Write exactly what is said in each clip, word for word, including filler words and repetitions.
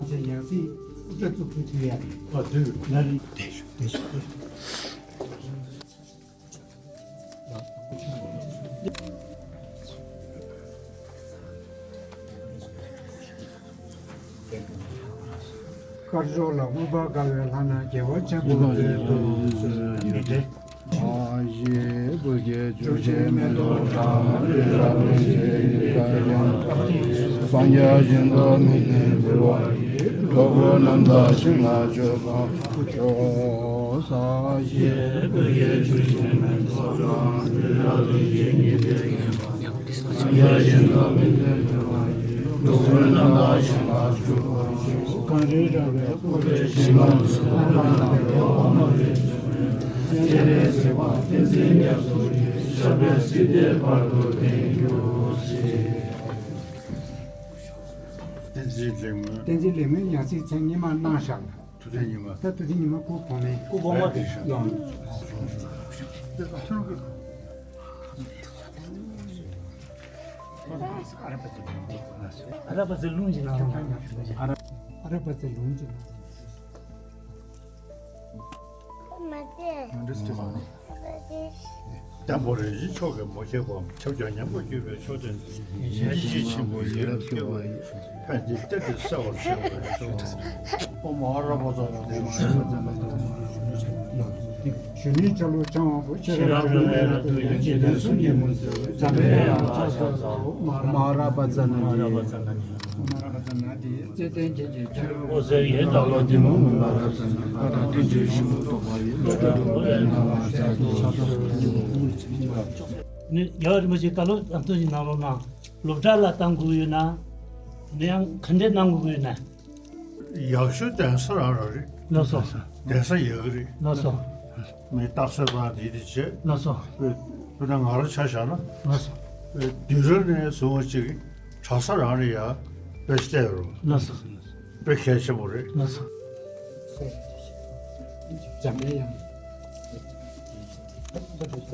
ཡང་སྲིད་སྐྱབས་སུ་ཕུལ་ཐུབ་ཡ་རེད། ཨ་དེ་ལ་རེད། དེ་ཤོད་དེ་ཤོད། དཀར་ཕྱོགས་ལ་མངོན་པར་དགའ་བའི་ལྷ་རྣམས་རྒྱལ་བ་ཆེན་པོ་མཛད་དུ་གསོལ། ཨ་ཞེས་བོད་ཀྱི་ཆོས་ཀྱི་མེ་ཏོག་བཀྲམ། སངས་རྒྱས་བཞིན་དུ་མི་མཐུན་པའི། གློ་བུར་རྣམ་དག་ཞིང་ལ་སྤྱོད་པ་མཆོག་ཟེར། ཨ་ཞེས་བོད་ཀྱི་ཆོས་ཀྱི་མེ་ཏོག་བཀྲམ། བསྟན་འཛིན་ལེགས་སྨོན། བསྟན་འཛིན་ལེགས་སྨོན་ཡང་སྲིད་མཚན་སྔོན་མ་གནང་བཞག་ལ། ཐུབ་བསྟན་ཉི་མ། ད་ཐུབ་བསྟན་ཉི་མ་སྐུ་གོང་མའི། སྐུ་གོང་མ་དེ་ཡང་། ཨ་ར་པ་ཙེ་ལུང་གི་ནང་ལ། ཨ་ར་པ་ཙེ་ལུང་གི་ནང་ལ། ད་མོ་རིན་ཆེན་མཆོག་གི་མོ་ཁྱེད་པོ་ཁྱབ་བྱ་ཉམས་པོ་བརྒྱུད་པའི་མཆོག་ཐུན་ཡིད་ཆེས་ཆེན་པོ་ཡིད་རབ་སྐྱོ་བ་ཡིས། ཕན་བདེ་གཏེར་དུ་གསལ་བར་ཤོག་པར་ཤོག་ཨོཾ་ཨ་ར་པ་ཙ་ན་དེ་མ་ཡ། གཞོན་ནུའི་ཆ་ལུགས་འཆང་བ་པོ། ཤེས་རབ་སྒྲོན་མེ་རབ་ཏུ་ཡོད། འཇིག་རྟེན་གསུམ་གྱི་མུན་སེལ་བའི། འཇམ་པའི་དབྱངས་ལ་ཕྱག་འཚལ་ལོ། མ་ར་པ་ཙ་ན་ནི། མ་ར་པ་ཙ་ན་ནི། བརྩེ་ལྡན་ཁྱེད་ཀྱི་ཁྱབ་འོད་ཟེར་ཡོད། བདག་བློ་གཏི་མུག་མུན་པ་རབ་བསལ་ནས། བཀའ་དང་བསྟན་བཅོས་ཞིབ་མོ་རྟོགས་པ་ཡི། བློ་གྲོས་སྒྲུབ་པའི་སྣང་བ་ཟབ་ཀྱི་ཕྱག་རྡོར་ནི། རྒྱལ་བ་རིན་པོ་ཆེ་ད་ལོ་ཨ་མདོ་ཡི་ནང་ལོགས་ན་སློབ་གྲྭ་ལ་བཏང་དགོས་ཡོད་ན། ནི་ཡང་ག་འདྲས་གནང་དགོས་ཡོད་ན། ཡག་ཤོས་གདན་ས་རང་རང་རེད། ལགས་སོ། གདན་ས་ཡག་གི་རེད། ལགས་སོ། མི་རྟགས་གསལ་དང་དེ་དེ་བྱས། ལགས་སོ། དཔེར་ན་ང་རང་ཆ་བཞག་ན། ལགས་སོ། དུས་རབས་ནས་བཟུང་ཅིག་གྲྭ་ས་རང་རེད་ཡ། དཔེ་ཆ་བལྟས་རོགས། ལགས་སོ། དཔེ་གལ་ཆེན་པོ་རེད། ལགས་སོ། འཇམ་པའི་དབྱངས། ཨོཾ་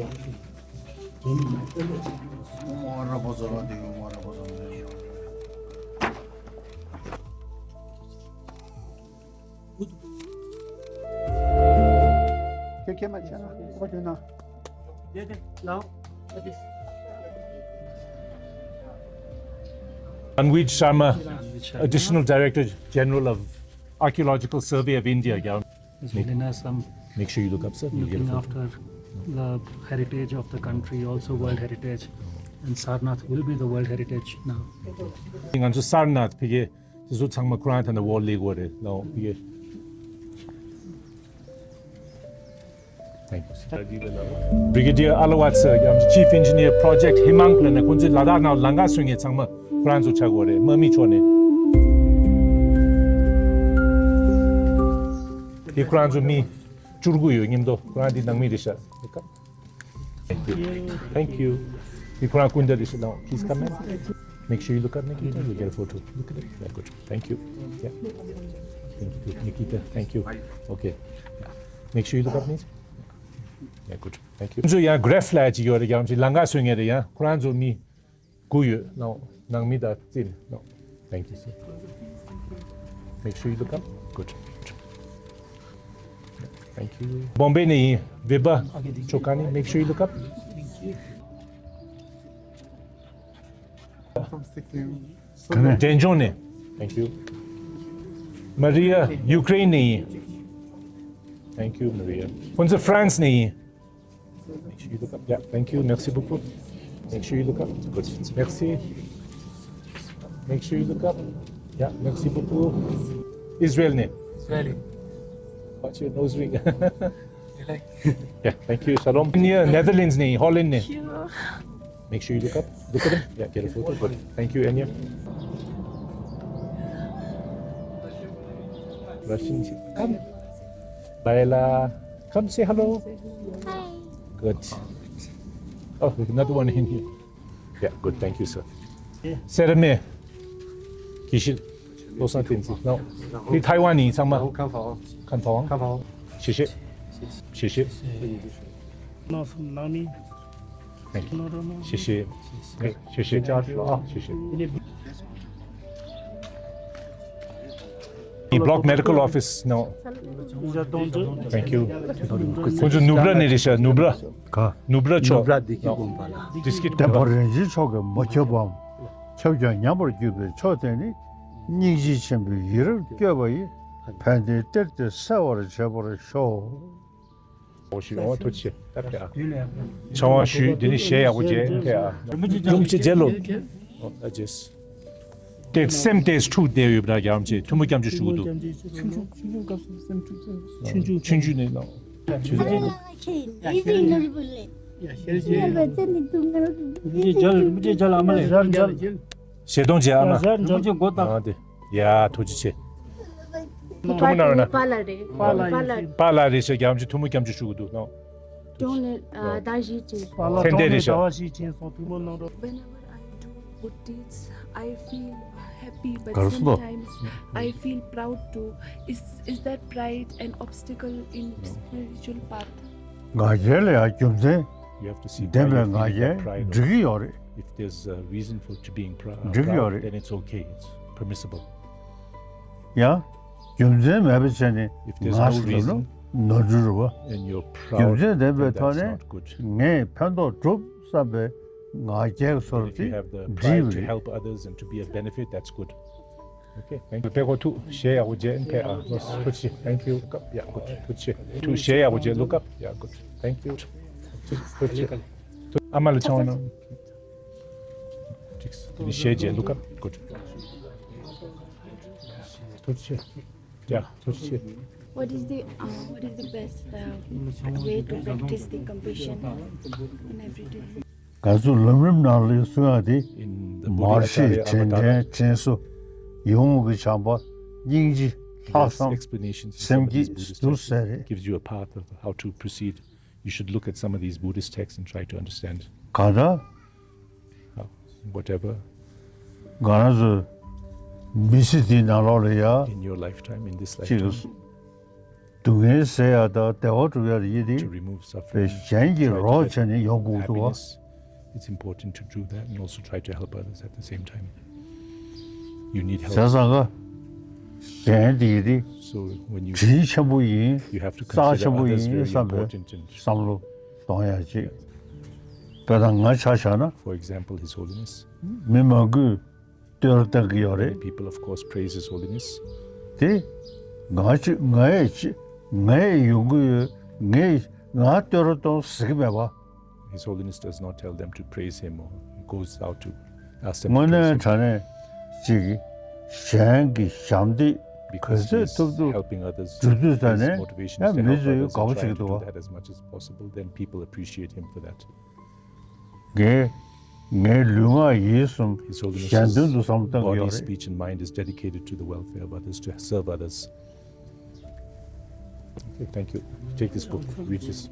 ཨ་ར་པ་ཙ་ན་དེ་ཨོཾ་ཨ་ར་པ་ཙ་ན་དེ། ཁྱེད་ཁྱེད་མ་བྱས་ན་ཁོ་བྱུང་ན། Anvij Sharma, Additional Director General of Archaeological Survey of India. Is Make, really nice. I'm make sure you look up, sir. You'll get a looking photo. After the heritage of the country, also World Heritage, and Sarnath will be the World Heritage now. ང་ཚོ་སར་ནཱཐ་ཕ་གི་དེ་ཚོ་ཚང་མ་ཁོ་རང་ད་ནི་ཝོ་ལི་གོ་རེད་ལོ་ཕ་གི། Thank you, sir. Brigadier Alawat sir, ཡང་Chief Engineer Project Himang ལ་ནི་ཁོང་ཚོའི་ལ་དྭགས་ནང་ལམ་ཁ་སོན་མཁན་ཚང་མ་ཁོ་རང་ཚོ་ཆགས་ཡོད་རེད། དམག་མི་ཕྱོགས་ནས། དེ་ཁོ་རང་ཚོ་མི་བཅུ་དགུ་ཡོད་མཉམ་དུ། ཁོ་རང་དེ་ནང་མི་རེད་ཤག Thank you. Thank you. དེ་ཁོ་རང་སྐུ་ཟླ་རེད་ཤག Now, please come in. Make sure you look up, Nikita. You get a photo. Look at it. Yeah, good. Thank you. Yeah. Thank you, Nikita. Thank you. Okay. Yeah. Make sure you look up, please. Yeah, good. Thank you. ཁོ་ཚོ་ཡང་Graf ལབ་ཅིག་ཡོད་རེད། ཡང་ཅིག་ལམ་ཁ་སོན་མཁན་རེད། ཡང་ཁོ་རང་ཚོ་མི་དགུ་ཡོད། ནང་ནང་མི་དང་རྩིས་ནས། Thank you, sir. Make sure you look up. Good. Thank you. Bombay ནས་ཡིན། Vibha Chokhani. Make sure you look up. From Sikkim. Denjong ནས། Thank you. Maria, Ukraine ནས་ཡིན། Thank you, Maria. ཁོང་ཚོ་France ནས་ཡིན། Make sure you look up. Yeah, thank you. Merci beaucoup. Make sure you look up. Good. Merci. Make sure you look up. Yeah, merci beaucoup. Israel ནས། Israeli. What's your nose ring? You like? Yeah, thank you. Shalom. Near Netherlands ནས། Holland ནས། Thank you. Make sure you look up. Look at him. Yeah, get a photo. Good. Thank you, Enya. Russian. Come. Baila. Come say hello. Hi. Good. Oh, another one in here. Yeah, good. Thank you, sir. Serame. Kishi. Losan Tenzi. No. Ni Taiwan ni sama. Kan Tawang. Kan Tawang. Kan Tawang. 谢谢。谢谢。那是哪里？哎，谢谢。哎，谢谢。啊，谢谢。 Thank you. 谢谢。 Thank you. 谢谢。 谢谢。 谢谢。Block medical office, no. Thank you. ཁོང་ཚོ་ནུབ་ར་ནས་རེད་ཤག་ནུབ་ར། ག་ནུབ་ར་ཕྱོགས། ནུབ་ར་བདེ་སྐྱིད་དགོན་པ་ལ། བདེ་སྐྱིད་དགོན་པ། བསྟན་པ་རིན་ཆེན་མཆོག་གིས་མ་ཁྱབ་བམ། ཁྱབ་ཀྱང་ཉམས་པར་གྱུར་པའི་མཆོག་དེ་ནི། སྙིང་རྗེ་ཆེན་པོའི་ཡིད་རབ་བསྐྱོད་པ་ཡིས། ཕན་བདེའི་གཏེར་དེ་གསལ་བར་བྱེད་པར་ཤོག་ཞུ་ཡོང་བ་ཐུགས་རྗེ་ཆེ། ཕྱག་དབང་ཞུས། དེ་ནི་གཞས་ཡག་པོ་མཇལ་ཐེ་ཨ། རིན་པོ་ཆེ་རྗེས་ལོ། དེ་སེམས་དེ་འཁྲུག་བསྡད་ཡོད་པ་འདྲ། རྒྱ་རིན་པོ་ཆེ་ཐུགས་མོ་སྐྱབས་འཇུག་ཞུ་གི་འདུག་ཆུང་ཆུང་ཆུང་ཆུང་སྐབས་སུ་སེམས་འཁྲུག་ཚར། ཆུང་ཆུང་ཆུང་ཆུང་ནས་ལ། ཆུང་ཆུང་ནས། རིན་པོ་ཆེ་མཇལ་རིན་པོ་ཆེ་མཇལ་ཨ་མ་ལེ། མཇལ་མཇལ། ཞལ་གདོང་མཇལ་ཨ་མ། རིན་པོ་ཆེ་མགོ་བཏགས། ཨ་དེ། ཡ་ཐུགས་རྗེ་ཆེ། ཐུགས་མོ་གནང་རོགས་གནང་། པཱ་ལགས་རེད། པཱ་ལགས་ཡིན། པཱ་ལགས་རེད་ཤག་རྒྱ་རིན་པོ་ཆེ་ཐུགས་མོ་སྐྱབས་འཇུག་ཞུ་གི་འདུག་ནོ། གདོང་ནས་ཨ་ཟླ་བཞི་ཅན། པཱ་ལགས་ལྷན་རྒྱས་རེད་ཤག་ཟླ་བ་བཞི་ཅན་སོང་། ཐུགས་མོ་གནང་རོགས། Whenever I do good deeds, I feel happy, but ག་རེ་ཟེར་དོ། Sometimes I feel proud too. Is is that pride an obstacle in spiritual path? ང་རྒྱལ་ལ་ཡང་རྒྱུ་མཚན། You have to see why you're feeling that pride or if there's a reason for to being pr- uh, proud, then it's okay. It's permissible. ཡང་རྒྱུ་མཚན་མེད་པ་བྱས་ནས། If there's no reason, ང་ཟེར་ན་ནོར་འཁྲུལ་རེད་པ། And you're proud, རྒྱུ་མཚན་ལྡན་པའི་ཐོག་ནས་ངས་ཕན་ཐོགས་སྒྲུབ་བསམ་པའི་ང་རྒྱལ་སོར་དེ་འགྲིག་པ་རེད། Okay, thank you. Thank you. ཕེ་ཁོ་ཐུགས་གཞས་ཡག་པོ་མཇལ་ཕེ་ཨ། ཐུགས་རྗེ་ཆེ། Thank you. Look up. Yeah, good. ཐུགས་རྗེ་ཆེ། ཐུགས་གཞས་ཡག་པོ་མཇལ། Look up. Yeah, good. Thank you. ཐུགས་རྗེ་ཆེ། ཨ་མ་ལ་ཆང་བ་གནང་། གཞས་མཇལ། Look up. Good. ཐུགས་རྗེ་ཆེ། Yeah, ཐུགས་རྗེ་ཆེ། What is the uh, what is the best uh, way to practice the compassion in everyday? ང་ཚོ་ལམ་རིམ་ནང་ལ་གསུང་ཡག་དེ། In the མར་Buddha ཤེས་Acharya དྲིན་དྲན་Avatada དྲིན་གཟོ། ཡོངས་ཀྱི་བྱམས་པ། སྙིང་རྗེ། ལྷག་བསམ། There's explanations in some of these Buddhist texts. སེམས་བསྐྱེད་འདུག་ཟེར་རེད། Gives you a path of how to proceed. You should look at some of these Buddhist texts and try to understand. གང་ལྟར། Uh, whatever. ང་རང་ཚོ་མི་ཚེ་འདིའི་ནང་ལོགས་ལ་ཡ། In your lifetime, in this lifetime. ཅིག་སྡུག་བསྔལ་སེལ་ཡག་དང་བདེ་བ་སྒྲུབ་ཡག་ཡིན་དེ། To remove suffering, གཞན་གྱི་རོགས་བྱས་ནས་ཡོང་དགོས་འདུག་བ། Happiness, it's important to do that and also try to help others at the same time. You need help. བྱས་ཙང་ཀ་གཞན་དེ་དེ། So when you, དྲིན་ཆེན་པོ་ཡིན། You have to consider others very important and བསམ་པའི་བསམ་བློ་གཏོང་ཡག་ཅིག་དཔེར་ན་ང་ཆ་བཞག་ན། For example, His Holiness. མི་མང་པོས་བསྟོད་ར་བཏང་གི་ཡོད་རེད། Many people, of course, praise His Holiness. དེ་ང་ཅི་ང་ཡི་ཅི་ང་ཡི་ཡོང་གི་ཡོད། ངས་ང་བསྟོད་ར་གཏོང་ཟེར་གི་མེད་པ། His Holiness does not tell them to praise Him or goes out to ask them to དངོས་གནས་དྲང་གནས་ཅིག་གཞན་གྱི་ཞབས་འདེགས་ག་ཚོད་ཐུབ་ཐུབ་སྒྲུབ་དུས་ཙ་ནས་ཡང་མི་ཚོས་དགའ་པོ་བྱེད་ཀྱི་འདུག་བ། His motivation is to help others and try to do that as much as possible, then people appreciate him for that. ངས་ངའི་ལུས་ངག་ཡིད་གསུམ་གཞན་དོན་དུ་བསམ་བློ་བཏང་གི་ཡོད་རེད། His Holiness's body, speech and mind is dedicated to the welfare of others, to serve others. Okay, thank you. Take this book, read this.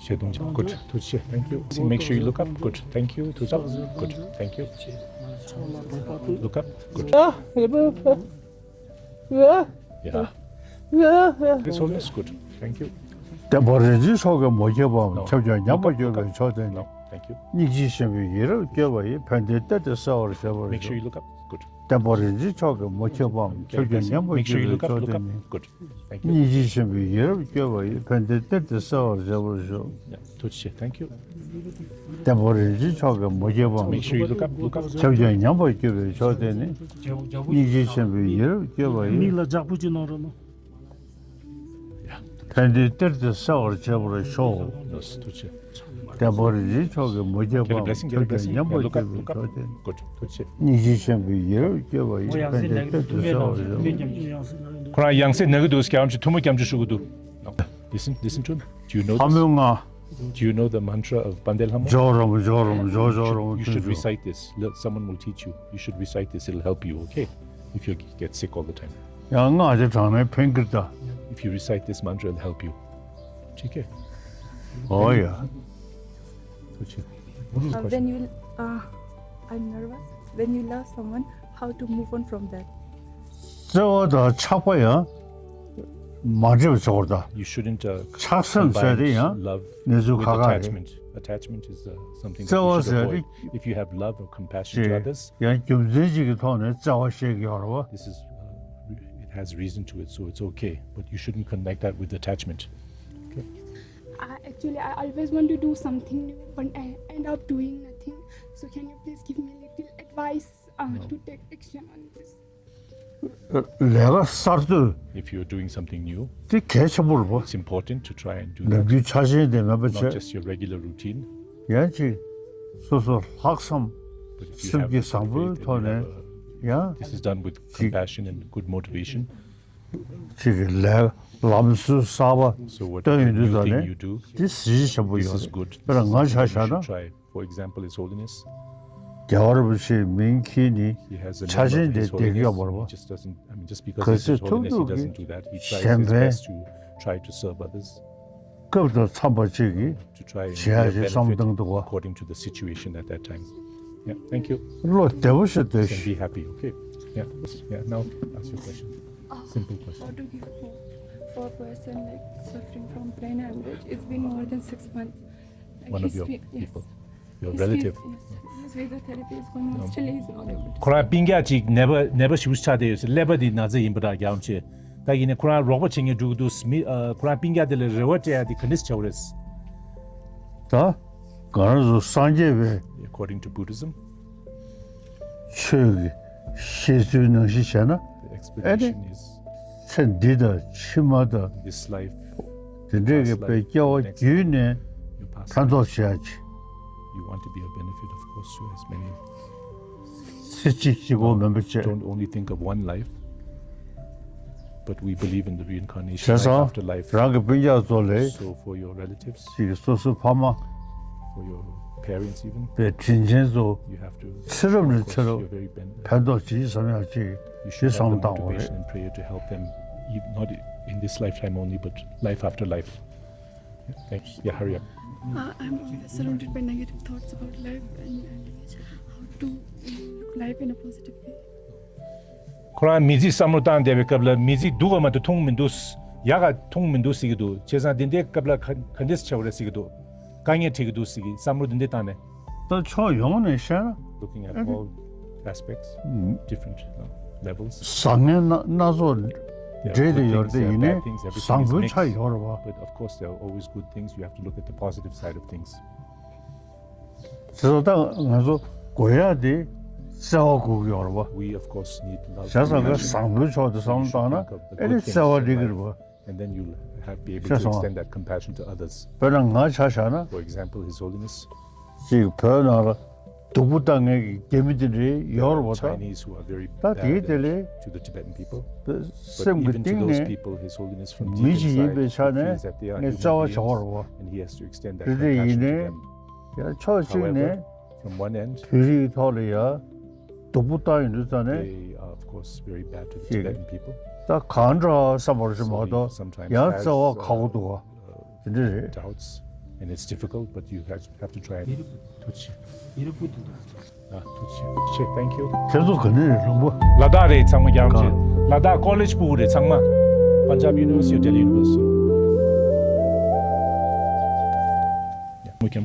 ཞལ་གདོང་མཇལ། Good. ཐུགས་རྗེ་ཆེ། Thank you. See, make sure you look up. Good. Thank you. ཐུགས་རྗེ་ཆེ། Good. Thank you. Look up. Good. Yeah. This one is good. Thank you. བསྟན་པ་རིན་ཆེན་མཆོག་གིས་མ་ཁྱབ་པའམ། ཁྱབ་ཀྱང་ཉམས་པར་གྱུར་པའི་མཆོག་དེ་ནི། Thank you. སྙིང་རྗེ་ཆེན་པོའི་ཡིད་རབ་བསྐྱོད་པ་ཡིས། ཕན་བདེའི་གཏེར་དེ་གསལ་བར་བྱེད་པར་ཤོག Make sure you look up. Good. བསྟན་པ་རིན་ཆེན་མཆོག་གིས་མ་ཁྱབ་པའམ། ཁྱབ་ཀྱང་ཉམས་པར་གྱུར་པའི་མཆོག་དེ་ནི། Make sure you look up. Good. Thank you. སྙིང་རྗེ་ཆེན་པོའི་ཡིད་རབ་བསྐྱོད་པ་ཡིས། ཕན་བདེའི་གཏེར་དེ་གསལ་བར་བྱེད་པར་ཤོག Yeah. ཐུགས་རྗེ་ཆེ། Thank you. བསྟན་པ་རིན་ཆེན་མཆོག་གིས་མ་ཁྱབ་པའམ། Make sure you look up, look up. ཁྱབ་ཀྱང་ཉམས་པར་གྱུར་པའི་མཆོག་དེ་ནི། སྙིང་རྗེ་ཆེན་པོའི་ཡིད་རབ་བསྐྱོད་པ་ཡིས། མིག་ལ་ལྗགས་པོ་ཅིག་གནང་རོགས་གནང་། ཕན་བདེའི་གཏེར་དེ་གསལ་བར་བྱེད་པར་ཤོག་ཡོས། ཐུགས་རྗེ་ཆེ། བསྟན་པ་རིན་ཆེན་མཆོག་གིས་མ་ཁྱབ་པའམ། Get a blessing, get a ཁྱབ་ཀྱང་blessing. ཉམས་པར་Yeah, look up, གྱུར་པའི་look up. མཆོག་དེ་ནི། Good. ཐུགས་རྗེ་ཆེ། སྙིང་རྗེ་ཆེན་པོའི་ཡིད་རབ་བསྐྱོད་པ་ཡིས། ཕན་བདེའི་གཏེར་དེ་གསལ་བར་བྱེད་པར་ཤོག་ཁོ་རང་ཡང་སེ་ན་གི་འདུག་སྐྱབས་མཆོག་ཐུགས་མོ་སྐྱབས་མཆོག་ཞུ་གི་འདུག Listen, listen to him. Do you know ལྷ་མོའི་ང་། Do you know the mantra of Pande Lhamo? ཇོ་རོ་མོ་ཇོ་རོ་མོ་ཇོ་ཇོ་རོ་མོ། You should recite this. Let someone will teach you. You should recite this. It'll help you, okay? If you get sick all the time. ཡང་སྔགས་དེ་བགྲངས་ནས་ཕན་གྱི་རེད་ད། If you recite this mantra, it'll help you. Okay? Oh, yeah. Uh, when you, uh, I'm nervous. When you love someone, how to move on from that? བརྩེ་བ་དང་ཆགས་པ་ཡང་ མ་འདྲེས་པ་བྱེད་དགོས་ད། You shouldn't, uh, ཆགས་སེམས་ཟེར་དེ་combine ཡང་love ནུས་ཚུལ་with ཁག་ཁག་རེད། Attachment. Attachment is, uh, something that བརྩེ་བ you should ཟེར་avoid. དེ། If you have love or compassion to ཅེས་others, ཡང་རྒྱུ་མཚན་གཅིག་གི་ཐོག་ནས་བརྩེ་བ་བཤད་ཀྱི་ཡོད་རེད་བ། This is, uh, it has reason to it, so it's okay. But you shouldn't connect that with attachment. Okay. Uh, actually, I always want to do something new, but I end up doing nothing. So can you please give me a little advice, uh, No. to take action on this? ལས་ཀ་གསར་གཏོད། If you're doing something new, དེ་གལ་ཆེན་པོ་རེད་པ། It's important to try and do ནམ་that. རྒྱུན་ཆ་ཆེན་དེ་མིན་པ་Not བྱས། Just your regular routine. ཡང་ཅིག་སོ་སོ་ལྷག་བསམ། But if you སེམས་have ཀྱི་བཟང་པོའི་faith and ཐོག་you ནས་have a, ཡང་this is done with ཅིག compassion and good motivation. ཅིག་གི་ལས་ལམ་སྲོལ་གསར་པ་So what སྟོན་ཡོང་དུས་ཙམ་ནས་དེ་གཟི་བརྗིད་ཆེན་པོ་ཡོད་རེད། This is good. དཔེར་ན་ང་ཆ་བཞག་ན། Try. For example, His Holiness. རྒྱལ་བ་རིན་པོ་ཆེའི་མིང་འཁྱེར་ནས་He has a ཆ་name ཆེན་of དེ་His བསྡད་ཀྱི་ཡོད་Holiness. པ་རེད་པ། He just doesn't, I mean, just because གལ་it's His སྲིད་ཐུབ་Holiness, He ཐུབ་doesn't ཀྱིས་do that. He tries གཞན་His ཕན་best to try to serve others, སྐབས་དང་འཚམས་པ་ཅིག་གིས to try and བྱེད་ཡ་be of ཞིག་བསམ་བློ་benefit་བཏང་འདུག་བ། According to the situation at that time. Yeah, thank you. བློ་བདེ་པོ་ཞིག་སྡོད་ཤིག Be happy, okay? Yeah, yeah, now ask your question. Simple question. How to give hope for a person, like, suffering from brain hemorrhage? It's been more than six months. Like, One of he's your fe- yes. People, your He's relative. Fe- yes. His physiotherapy is going on. Still, he's not able to. ཁོ་རང་སྤུན་ཀྱག་ཅིག་ནད་པ་ནད་པ་ཞེ་པོ་ཅིག་ཆགས་བསྡད་ཡོད་ཟེར། ཀླད་པ་འདི་ན་ཚ་ཡིན་པ་འདྲ་རྒྱག་རམ་ཆེ། ད་ཡིན་ནའི་ཁོ་རང་རོགས་པ་བྱེད་མཁན་འགྲོ་གི་འདུག་མི་ཨ། ཁོ་རང་སྤུན་ཀྱག་དེ་ལ་རེ་བ་སྤྲད་ཡ་དེ་ག་འདྲས་བྱ་བ་རེད། ད་ང་རང་ཚོ་སངས་རྒྱས་པའི། According to Buddhism. ཆོས་ཀྱི་བཤད་ཚུལ་ནང་བཞིན་བྱས་ན། The ཨེ་ནི། Explanation is ཚེ་འདི་དང་ཕྱི་མ་དང་། This life, དེ་འདྲས་ཀྱི་past life, དཔེ་སྐྱེ་བ་next བརྒྱུད་ནས། Your past ཕན་ཐོགས་བྱེད་ཡ་ཅིག You want to be a benefit, of course, to as many. ཚེ་གཅིག་གཅིག་པོ་མིན་པ་བྱས། Don't only think of one life, but we believe in the reincarnation, བྱས་ཙང་life after life. རང་གི་སྤུན་ཀྱག་ཚོ་ལ། So for your relatives, ཅིག་སོ་སོའི་ཕ་མ། For your parents even, པའི་དྲིན་ཆེན་ཚོ། You have to, ཚེ་རབས་ནས་ཚེ་རབས། Of course, you're very ben- ཕན་ཐོགས་ཅིག་བསམ་ཡག་ཅིག You should ཞེས་བསམ་have the བློ་བཏང་བ་རེད། Motivation and prayer to help them, if not in this lifetime only, but life after life. Yeah, thanks. Yeah, hurry up. Uh, I'm always surrounded by negative thoughts about life and, and how to, uh, look life in a positive way. ཁོ་རང་མི་ཚེ་བསམ་བློ་བཏང་བསྡད་པའི་སྐབས་ལ་མི་ཚེ་སྡུག་ག་མ་གཏོགས་མཐོང་མི་འདུག་ཡག་ག་མཐོང་མི་འདུག་ཟེར་གྱི་འདུག་བྱས་ཙང་འདི་འདྲའི་སྐབས་ལ་ག་ག་འདྲས་བྱ་བ་རེད་ཟེར་གྱི་འདུག་དཀའ་ངལ་འཕྲད་ཀྱི་འདུག་ཟེར་གྱི་བསམ་བློ་འདི་འདྲས་བཏང་ནས། ད་ཕྱོགས་ཡོངས་ནས་བཤད་ན། Looking at all aspects, different, uh, levels. བཟང་ངན་སྣ་སྣ་ཚོགས་འདྲེས་ཏེ་ཡོད་རེད་དེ། ཡིན་ནའི་བཟང་པོའི་ཆ་ཡོད་རེད་བ། But of course, there are always good things. You have to look at the positive side of things. དེ་ཚོ་ད་ང་ཚོ་དགོས་ཡག་དེ་བརྩེ་བ་དགོས་ཀྱི་ཡོད་རེད་བ། We of course need love. བྱས་ཙང་ཀ་བཟང་པོའི་ཕྱོགས་དེ་བསམ་བློ་བཏང་ན་ཨེ་ནི་བརྩེ་བ་འགྲིག་གི་རེད་བ། And then you'll have, be able to extend that compassion to others. དཔེར་ན་ང་ཆ་བཞག་ན། For example, His Holiness. ཅིག་བོད་ནང་ལ་སྡུག་པོ་བཏང་མཁན་གྱི་རྒྱ་མི་དེ་འདྲའི་ཡོད་རེད་བ་ད། Chinese who are very bad to the Tibetan people. ད་དེའི་དེ་ལས་སེམས་ཀྱི་གཏིང་ནས་མི་ཞིག་ཡིན་པའི་ཆ་ནས་ངས་བརྩེ་བ་བྱེད་དགོས་རེད་བ། And he has to extend that compassion to them. དེ་དེ་ཡིན་ནའི་ཡང་ཕྱོགས་གཅིག་ནས། However, from one end, བོད་རིགས་ཐོག་ལ་ཡ་སྡུག་པོ་བཏང་ཡོང་དུས་ཙང་ནས། They are, of course, very bad to the Tibetan people. ད་གང་འདྲ་བསམ་པ་ཞིག་མ་གཏོགས་ཡང་བརྩེ་བ་ཁག་པོ་འདུག་བ། དེ་འདྲ་རེད། Doubts, and it's difficult, but you have, have to try it. ཐུགས་རྗེ་ཆེ། ཨ། ཐུགས་རྗེ་ཆེ། Thank you. ཁྱེད་ཚོ་ག་ནས་རེད། ལུང་པ། ལ་དྭགས་རེད། ཚང་མ་རྒྱ་གར་ལ་དྭགས་ཀོ་ལེཇ་ཕྲུ་གུ་རེད། ཚང་མ། Punjab University, Delhi University. Yeah, we can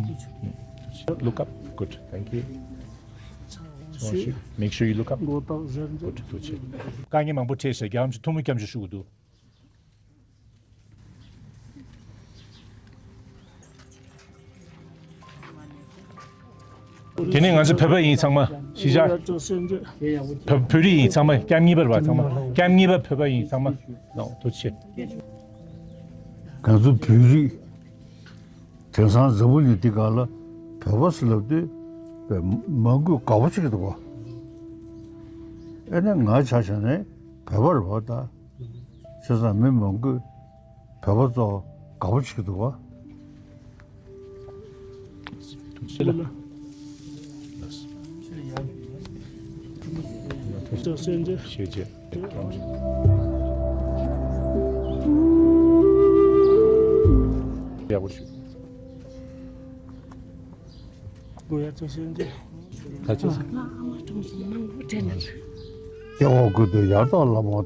look up. Good. Thank you. Make sure you look up. Good. ཐུགས་རྗེ་ཆེ། དཀའ་ངལ་མང་པོ་འཕྲད་ཤག་རྒྱ་གར་ལ་ཐུགས་སྨོན་སྐྱབས་འཇུག་ཞུ་དགོས་འདུག་དེ་ནས་ང་ཚོ་བོད་པ་ཡིན། ཚང་མ་གཞིས་ཆགས་བོད་བོད་རིགས་ཡིན། ཚང་མ་སྐྱབས་གཉིས་པ་རེད་བ། ཚང་མ་སྐྱབས་གཉིས་པ་བོད་པ་ཡིན། ཚང་མ་ཐུགས་རྗེ་ཆེ། ང་ཚོ་བོད་རིགས་དེང་སང་འཛམ་བུ་གླིང་འདི་སྒང་ལ་བོད་པ་ཟེར་ལབ་དུས་མང་པོས་དགའ་པོ་བྱེད་ཀྱི་འདུག་བ། ཨེ་ནས་ང་ཆ་བཞག་ན་བོད་པ་རེད་བ་ད། བྱས་ཙང་མི་མང་པོས་བོད་པ་ཚོ་དགའ་པོ་བྱེད་ཀྱི་འདུག་བ། ཐུགས་རྗེ་ཆེ་ལགས། ཐུགས་རྗེ་ཆེ། ཡག་པོ་ཞུ། ད་ཅི། སྐྱེ་བ་ཀུན་ཏུ་ཡང་དག་བླ་མ་དང་།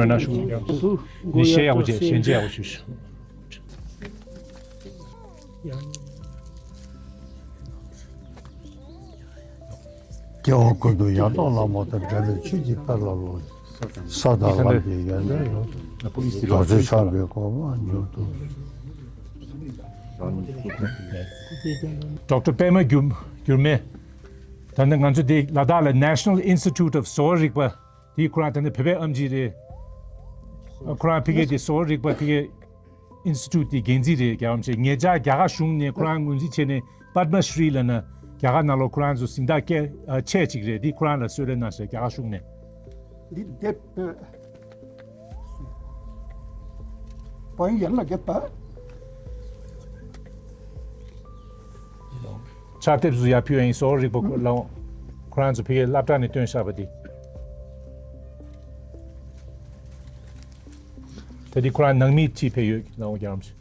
རེ་ན་ཞུ། ནི་ཤེས་ཡག་པོ་བྱས། ཞན་ཆ་ཡག་པོ་ཞུ་ཞུ། སྐྱེ་བ་ཀུན་ཏུ་ཡང་དག་བླ་མ་དང་། འབྲལ་མེད་ཆོས་ཀྱི་དཔལ་ལ་ལོངས་ཤིག་ས་དང་ལམ་གྱི་ཡོན་ཏན་ཡོད་དོ། རྡོ་རྗེ་འཆང་གི་གོ་འཕང་མྱུར་དུ། ཌོག་ཊར་པད་མ་འགྱུར་འགྱུར་མེད། ད་ནི་ང་ཚོ་འདི་ལ་དྭགས་ལ་National Institute of ཟོག་རིག་པ། དེ་ཁོ་རང་ད་ནི་བོད་པའི་ཨེམ་ཆི་རེད། ཁོ་རང་ཕ་གི་དེ་ཟོག་རིག་པ་ཕ་གི་ཨིན་སི་ཊི་ཊུཊ་དེ་འགན་འཛིན་རེད། རྒྱལ་བ་རིན་པོ་ཆེ་ཉེ་ཆར་རྒྱ་གར་གཞུང་ནས་ཁོ་རང་ངོས་འཛིན་བྱས་ནས་པདྨ་ཤྲི་ལབ་ན་ རྒྱ་གར་ནང་ལོགས་ཁོ་རང་ཚོ་གཟེངས་རྟགས་སྐད་ཆད་ཅིག་རེད། འདི་ཁོ་རང་ལ་གསོལ་རས་གནང་ཞེས་རྒྱ་གར་གཞུང་ནས། འདི་དེབ་པའི་བ་ཡན་ལ་གེ་པ། ཕྱག་དེབ་བཟོ་ཡ་ཕུལ་ཡ་ཡིན། སོག་རིག་པ་ལའོ། ཁོ་རང་ཚོ་ཕ་གིའི་སློབ་གྲྭ་ནས་བཏོན་བཞག་པ་དེ། ད་དེ་ཁོ་རང་ནང་མིས་ཁྲིད་ཕེབས་ཡོད་ལའོ། རྒྱ་རམ་ཞིག